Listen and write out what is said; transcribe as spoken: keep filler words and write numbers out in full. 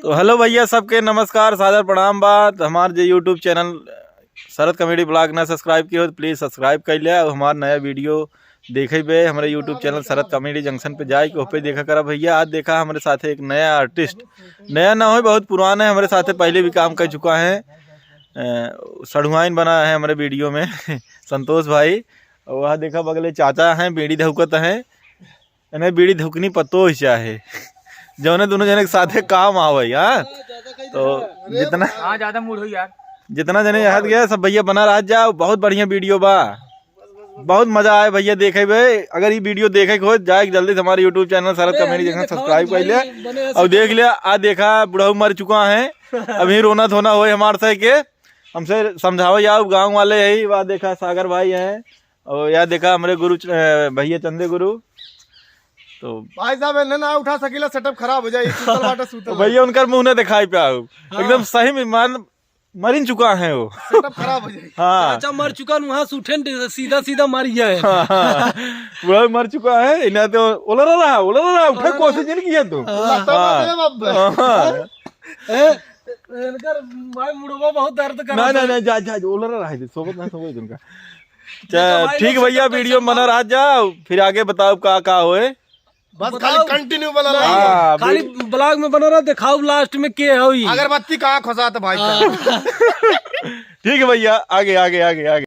तो हेलो भैया, सबके नमस्कार, सादर प्रणाम बा। तो हमार जे YouTube चैनल शरद कॉमेडी ब्लॉग ना सब्सक्राइब किए हो, तो प्लीज सब्सक्राइब कर ले। और हमार नया वीडियो देखे बे हमरे YouTube चैनल शरद कॉमेडी जंक्शन पे जाए के, ओपे देखा करा भैया। आज देखा हमरे साथे एक नया आर्टिस्ट, नया ना हो, बहुत पुराना है, हमरे साथे पहले भी काम कर चुका है। अ, सढ़ुआइन बना है हमरे वीडियो में संतोष भाई। और वहाँ देखा बगले चाचा हैं, बीड़ी धौकत हैं। इन्हें बीड़ी धुकनी पतो ही चाहे, जौने दोनों जने के साथे काम आवे, हाँ। तो जितना, हाँ, ज्यादा मूड हो यार। जितना जने यहाँ गया, सब भैया बना रह जाओ। बहुत बढ़िया वीडियो बा, बहुत मजा आए भैया देखे बे। अगर ये वीडियो देखे के हो जाए, जल्दी से हमारे YouTube चैनल शरद कॉमेडी जंक्शन सब्सक्सक्राइब कर ले और देख ले। आ देखा, बुढ़ऊ मर चुका है, अभी रोना धोना होए हमार से के, हमसे समझावे जाओ, गाँव वाले है। वह देखा सागर भाई है, और यह देखा हमरे गुरु च-, अ, भैया चंदे गुरु। तो भाई साहब, इन्हें ना उठा सकीला, सेटअप खराब हो जाए, सूतल बाटे, सूतल तो भैया उनकर मुंह न दिखाई पाओ, हाँ। एकदम सही में मान, मरिन चुका है वो। सेटअप खराब हो जाए। हाँ। चाचा मर चुका न, वहाँ से उठे न, सीधा सीधा मर गया है। हाँ, हाँ। बुढ़ा मर चुका है, इन्हें तो ओलर रहा, ओलर रहा, उठे हाँ। कोशिश नहीं किया तू। हाँ। लगता हाँ। बात है बाप। हाँ। ए, इनकर भाई मुड़वा बहुत दर्द कर ना, रहा ना, है। ना, जा, जा, जा, ओलर रहा है, सोबत ना सोबत इनका। देखो अच्छा, भाई, ठीक लोग भैया, सब वीडियो में बना रह जाओ, फिर आगे बताओ का का होए। बस बताओ। खाली कंटिन्यू बना रहा। हाँ, खाली वीडियो ब्लॉग में बना रहा, दिखाओ लास्ट में के होई। अगरबत्ती कहाँ खोसात भाई साहब? हाँ। ठीक है भैया, आगे, आगे, आगे, आगे।